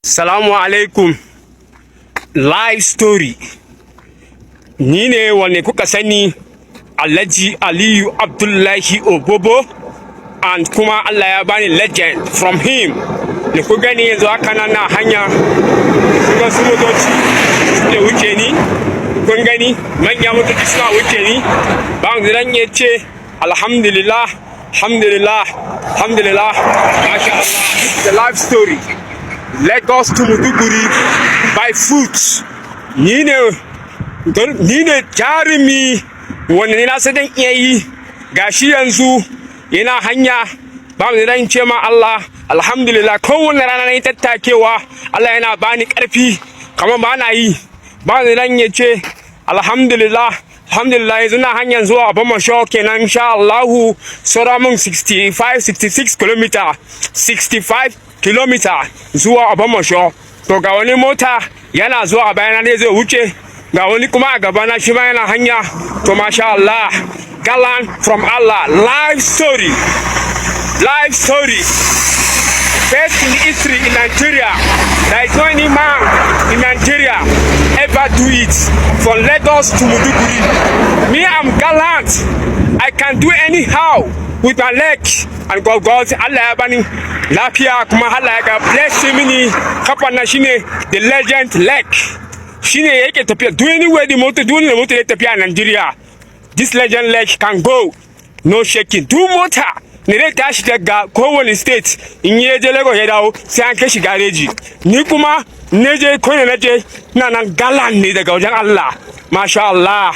Salamu alaikum. Live story. Ni ne wanne kuka sani Alhaji Aliyu Abdullahi Bobo, and kuma Allah ya bani legend from him. Da ku gani yanzu haka nan na hanya kuma su motoci suke wuce ni. Kun gani manyan motoci suna wuce ni. Ban zan iya ce alhamdulillah, alhamdulillah, alhamdulillah. Masha Allah. This is a live story. Lagos to Maiduguri by foot. Ni ne jarumi wanda ni na sadan iya yi gashi yanzu yana hanya. Ba mu zan ce ma Allah alhamdulillah, kowane rana na yi tattakewa Allah yana bani karfi kamar ba na yi. Ba mu zan ya ce alhamdulillah, alhamdulillah. Yanzu na hanyar zuwa Bobo kenan insha Allah. Sura mun 66 km 65 kilomita zuwa Bobo. To ga wani mota yana zuwa bayana ne zai wuce, ga wani kuma a gabana shi ma yana hanya. To masha Allah, gallant from Allah. Live story, live story. First in history in Nigeria, there is no any man in Nigeria ever do it from Lagos to Maiduguri. Me, I'm gallant. I can do anyhow with my leg, and God Allah ya bani lafiya kuma Allah ya bless me. Kafa na shine the legend leg. Shine yake tafiya do anywhere the motor ya tafiya a Nigeria. This legend leg can go, no shaking. Do motor ne dai tashi daga kowane state in yi je Lagos ya dawo sai an kai shi gareji. Ni kuma ne je ko ne na je ina nan galan ne daga wajen Allah. Masha Allah.